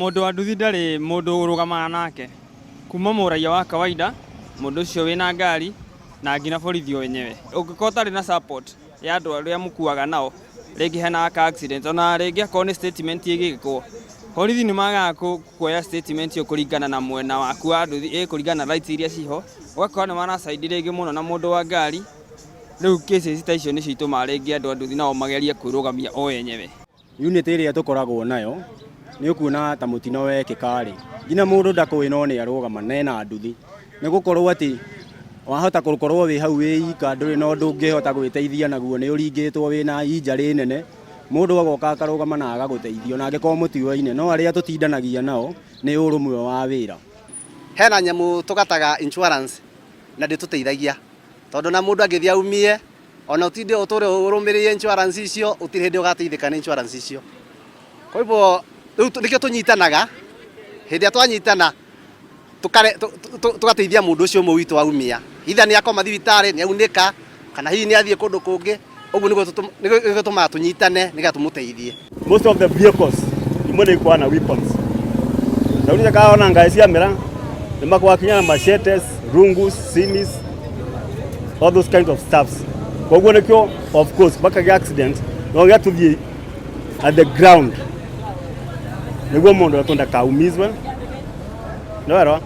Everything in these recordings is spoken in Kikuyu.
Mũndũ wa nduthi ndarĩ mũndũ ũrũgamaga nake, kuma mũraia wa kawaida, mũndũ ũcio wĩna ngari na nginya borithi wenyewe. Ũngĩkorwo ũtarĩ na support ya andũ arĩa mũkuaga nao, rĩngĩ hena ka accident, ona rĩngĩ akorwo nĩ statement ĩgĩkwo, borithi nĩ magaga kuoya statement ĩyo kũringana na mwena waku wa nduthi, kũringana na rights iria ciho, ũgakora nĩ mara side rĩngĩ mũno na mũndũ wa ngari, rĩu cases ta icio nĩcio itũmaga rĩngĩ andũ a nduthi nao magerie kwĩrũgamia o enyewe. Unit ĩrĩa tũkoragwo nayo nĩ ũkuona ta mũtino wekĩka rĩ, nginya mũndũ ndakũĩ no nĩ arũgama na ena nduthi, nĩ gũkorwo atĩ wahota gũkorwo wĩ hau wĩ ika ndũrĩ na ũndũ ũngĩhota gwĩteithia naguo, nĩ ũringĩtwo wĩna injury nene, mũndũ agoka akarũgama na agagũteithia ona angĩkorwo mũtiũaine, no arĩa tũtindanagia nao nĩ ũrũmwe wa wĩra. Hena nyamũ tũgataga insurance na ndĩtũteithagia tondũ na mũndũ angĩthiĩ aumie ona ũtinde ũtũre ũrũmĩrĩire insurance icio ũtirĩ hĩndĩ ũgateithĩka nĩ insurance icio. Kwa hivyo rĩu nĩkĩo tũnyitanaga, hĩndĩ ĩrĩa twanyitana tũgateithia mũndũ ũcio ũmwe witũ aumia, either nĩ akoma thibitarĩ nĩ aunĩka kana hihi nĩ athiĩ kũndũ kũngĩ, ũguo nĩguo nĩguo tũmaga tũnyitane nĩgetha tũmũteithie. Most of the vehicles imwe nĩ ikoragwo na weapons. Rĩu nĩ ona ngari cia mĩra nĩ makoragwo kinya na machetes, rungus, simis, all those kinds of stuffs. Koguo nĩkĩo of course bakagĩa accident no gĩa tũthiĩ at the ground nĩguo mũndũ wetũ ndakaumizwe nĩwerwa.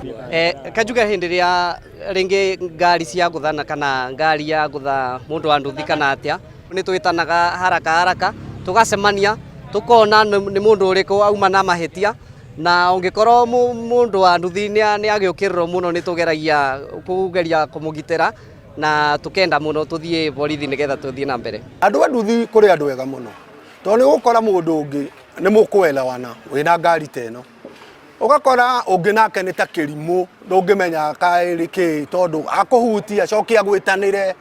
Kanjuge hĩndĩ ĩrĩa rĩngĩ ngari cia gũthana kana ngari ya gũtha mũndũ wa nduthi kana atĩa, nĩ twĩtanaga haraka haraka tũgacemania tũkona nĩ mũndũ ũrĩkũ auma na mahĩtia, na ũngĩkorwo mũndũ wa nduthi nĩ agĩũkĩrĩrwo mũno nĩ tũgeragia kũgeria kũmũgitĩra na tũkenda mũno tũthiĩ borithi nĩgetha tũthiĩ na mbere. Andũ a nduthi kũrĩ andũ ega mũno, tondũ nĩ ũgũkora mũndũ ũngĩ nĩ mũkũelewana wĩna ngari ta ĩno, ũgakora ũngĩ nake nĩ ta kĩrimũ ndũngĩmenya kaĩrĩ kĩ, tondũ akũhutia acoke agwĩtanĩre.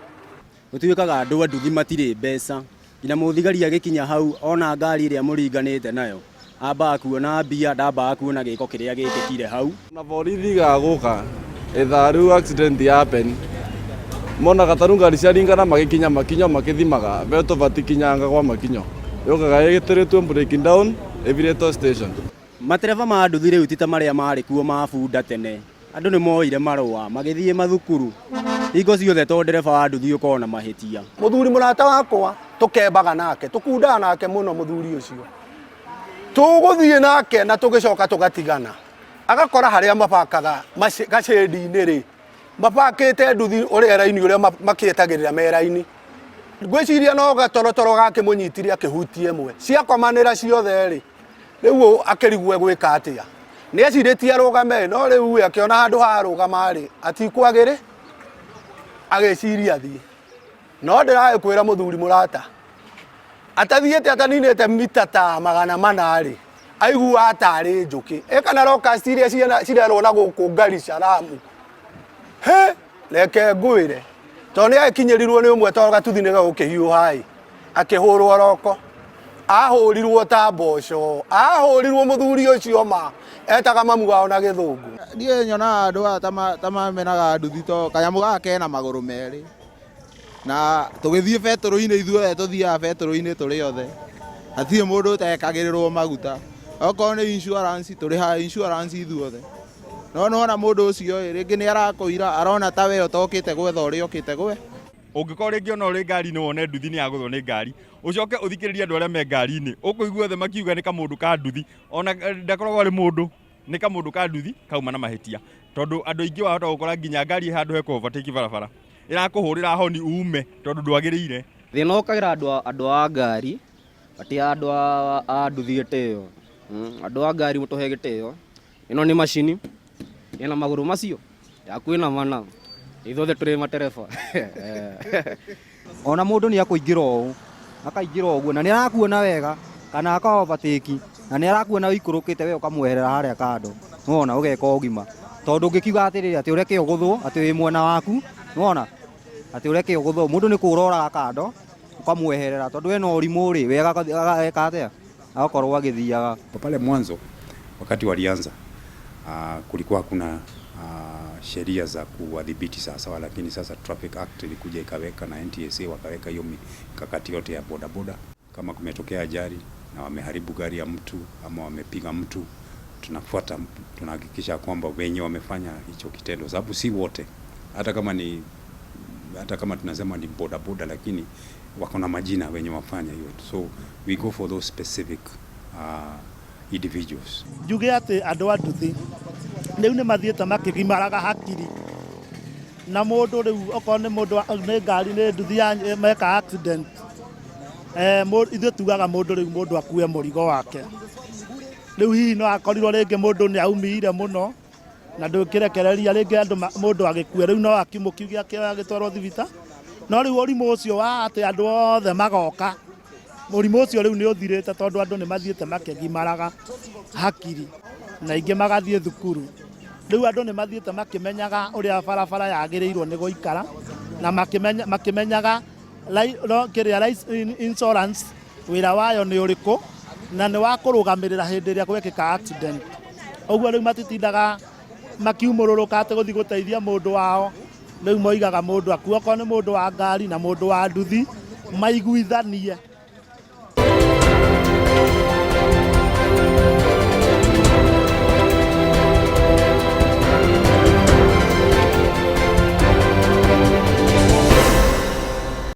Gũtuĩkaga andũ a nduthi matirĩ mbeca, nginya mũthigari agĩkinya hau ona ngari ĩrĩa mũringanĩte nayo ambaga kuona mbia, ndambaga kuona gĩko kĩrĩa gĩkĩkire hau. Na borithi gagũka ithaa rĩu accident happen, monaga ta rĩu ngari ciaringana magĩkinya makinyo makĩthimaga be tũbatikinyanga kwa makinyo yũkaga ĩgĩtĩrĩtwo breaking down ĩvirĩtwo station. Matereba ma nduthi rĩu ti ta marĩa marĩ kuo ma bunda tene, andũ nĩ moire marũa magĩthiĩ mathukuru hingo ciothe, to ndereba wa nduthi ũkoragwo na mahĩtia. Mũthuri mũrata wakwa tũkembaga nake, tũkundaga nake mũno, mũthuri ũcio tũgũthiĩ nake na tũgĩcoka tũgatigana, agakora harĩa mabakaga gacĩndi-inĩ rĩ, mabakĩte nduthi ũrĩa raini ũrĩa makĩetagĩrĩra me raini, ngwĩciria no gatorotoro gakĩmũnyitire akĩhutia ĩmwe ciakomanĩra ciothe rĩ, rĩu akĩrigwo egwĩka atĩa, nĩ ecirĩtie arũgame, no rĩu akĩona handũ ha arũgama rĩ atikwagĩrĩ, agĩciria athiĩ, no ndĩragĩkwĩra mũthuri mũrata atathiĩte ataninĩte mita ta 400 rĩ, aiguaga tarĩ njũkĩ ĩ kana locust iria cirerwo na gũkũ Garissa Lamu, he reke ngwĩre, tondũ nĩ agĩkinyĩrirwo nĩ ũmwe, tondũ gatuthi nĩ gagũkĩhiũha ĩ, akĩhũrwo roko, ahũrirwo ta mboco, ahũrirwo mũthuri ũcio ma etaga mamu wao na Gĩthũngũ. Niĩ nyonaga andũ aya ta mamenaga nduthi to kanyamũ gaka kena magũrũ merĩ, na tũgĩthiĩ betũrũ-inĩ ithuothe tũthiaga betũrũ-inĩ tũrĩ othe, hatirĩ mũndũ ũtekagĩrĩrwo maguta, okorwo nĩ insurance tũrĩhaga insurance ithuothe, no nĩwona mũndũ ũcio ĩ rĩngĩ nĩ arakũira, arona ta we ũtokĩte gwetha ũrĩa ũkĩte gwe. Ũngĩkorwo rĩngĩ ona ũrĩ ngari-inĩ wone nduthi nĩ yagũthwo nĩ ngari, ũcoke ũthikĩrĩrie andũ arĩa me ngari-inĩ, ũkũigua othe makiuga nĩ kamũndũ ka nduthi, ona ndakoragwo arĩ mũndũ, nĩ kamũndũ ka nduthi kauma na mahĩtia, tondũ andũ aingĩ wahota gũkora nginya ngari ĩ handũ hekũ overtake barabara ĩrakũhũrĩra honi ume tondũ ndwagĩrĩire. Thĩna ũkagĩra andũ a ngari ti andũ a nduthi gĩtĩo. Andũ a ngari mũtũhe gĩtĩo, ĩno nĩ macini ĩna magũrũ macio yaku ĩna mana, ithuothe tũrĩ matereba. Ona mũndũ nĩ akũingĩra ũũ akaingĩra ũguo na nĩ arakuona wega kana aka overtake na nĩ arakuona ũikũrũkĩte, we ũkamweherera harĩa kando, nĩwona ũgeka ũgima, tondũ ũngĩkiuga atĩrĩrĩ atĩ ũreke ũgũthwo atĩ wĩ mwena waku, nĩwona atĩ ũreke ũgũthwo, mũndũ nĩ kũra oraga kando ũkamweherera, tondũ ena ũrimũ rĩ, we ageka atĩa, agakorwo agĩthiaga. Pale mwanzo wakati walianza, kulikuwa hakuna sheria za kuwadhibiti sawasawa, lakini sasa Traffic Act ilikuja ikaweka na NTSA wakaweka hiyo mikakati yote ya bodaboda. Kama kumetokea ajali na wameharibu gari ya mtu ama wamepiga mtu, Tunafuata, tunahakikisha kwamba wenye wamefanya hicho kitendo, sababu si wote, hata kama ni hata kama tunasema ni bodaboda, lakini wako na majina wenye wafanya hiyo, so we go for those specific individuals. Njuge atä andå a nduthi rä u nä mathiä te makä hakiri na må ndå rä u okorwo nä må ndå nä ngari nä nduthi ya meka accident, ithuĩ tugaga mũndũ rĩu mũndũ akue mũrigo wake. Rĩu hihi no akorirwo rĩngĩ mũndũ nĩ aumire mũno na ndũkĩrekereria rĩngĩ andũ mũndũ agĩkue, rĩu no akimũkiuge akĩoya agĩtwarwo thibita. No rĩu ũrimũ ũcio wa atĩ andũ othe magoka, mũrimũ ũcio rĩu nĩ ũthirĩte tondũ andũ nĩ mathiĩte makĩgimaraga hakiri na ingĩ magathiĩ thukuru. Rĩu andũ nĩ mathiĩte makĩmenyaga ũrĩa barabara yagĩrĩirwo nĩ gũikara na makĩmenyaga kĩrĩa insurance wĩra wayo nĩ ũrĩkũ na nĩ wa kũrũgamĩrĩra hĩndĩ ĩrĩa gwekĩka accident. Ũguo rĩu matitindaga makiumũrũrũka atĩ gũthiĩ gũteithia mũndũ wao. Rĩu moigaga mũndũ akue okorwo nĩ mũndũ wa ngari na mũndũ wa nduthi maiguithanie.